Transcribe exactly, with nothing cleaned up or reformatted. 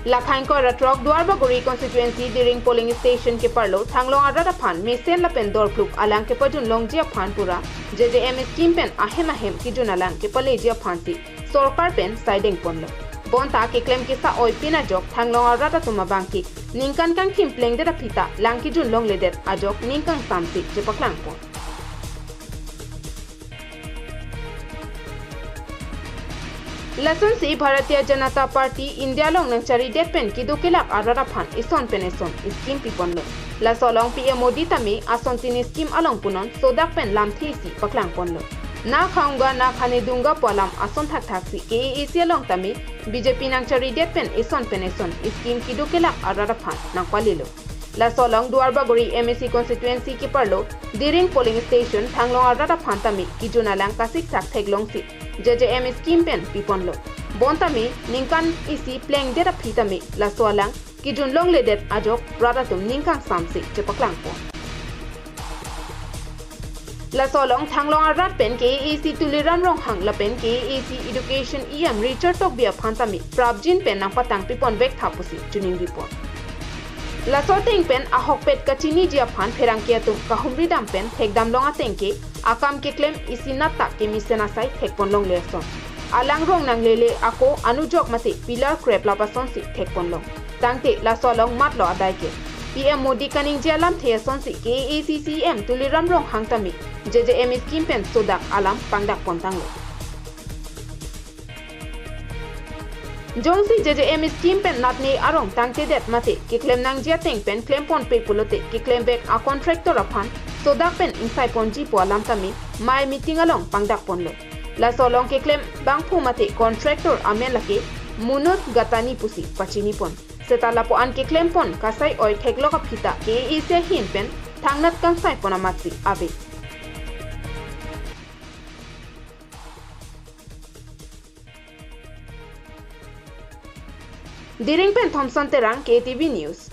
Lakha ingkoi ra throk Duarbagori constituency Diring polling station keparlo thanglong arat aphan mesen lapen dorphluk alang kepajun longji aphan pura J J M scheme pen ahem ahem kejun alang kepaleji aphansi sorkar pen saideng ponlo. Bonta keklem kesa-oi pin ajok thanglong arat atum abangke ningkan kangthim plengdet aphi ta lang kejun longledet ajok ning kangsamsi chepaklang pon. Lasonsi Bharatiya Janata Party India along nangcharidet pen kedo kelak arat aphan eson pen eson scheme piponlo. Laso along P M Modi tame asontin scheme along punon sodak pen lamthe isi paklang ponlo. Na khaunga na khane dunga pu alam ason thakthaksi K A A C along tame B J P nangcharidet pen eson pen eson scheme kedo kelak arat aphan nangpalelo. Laso along Duarbagori M A C constituency keparlo Diring polling station thanglong arat aphan tame kejun alang kasiksak theklongsi J J M scheme pen piponlo. Bonta me ningkan isi plengdet aphi tame laso alang kejun longledet ajok rat atum ning kangsamsi chepaklang pon. Laso along thanglong arat pen K A A C Tuliram Ronghang lapen K A A C Education E M Richard Tokbi aphan tame prapjin pen nangpatang pipon vek tha pusi choningri pon. Laso ateng pen ahokpet kachiniji aphan pherangke atum kahumri dam pen thekdam long ateng ke akam keklem isi nat ta kemesen asai thekpon longle ason. Alang rong nanglele ako anujok mate pillar krep lap asonsi thekpon long. Tangte laso along matlo adai ke. P M Modi kaningje alamthe asonsi K A A C C E M Tuliram Ronghang tame J J M scheme pen sodak alam pangdak pon tanglo. Jongsi J J M scheme pen natne arong tangtedet mate keklem nangji ateng pen klem ponpe pulote keklem vek a contractor aphan sodak pen ingsai ponji pu alam tame mei meeting along pangdak ponlo. Laso along keklem bangphu mate contractor amen lake Munus Gatani pusi pachini pon. Seta lapu-an keklem pon kasai-oi theklok aphi ta K A A C ahin pen thangnat kangsai pon amatsi ave. Diring pen Thompson Terang, K T V News.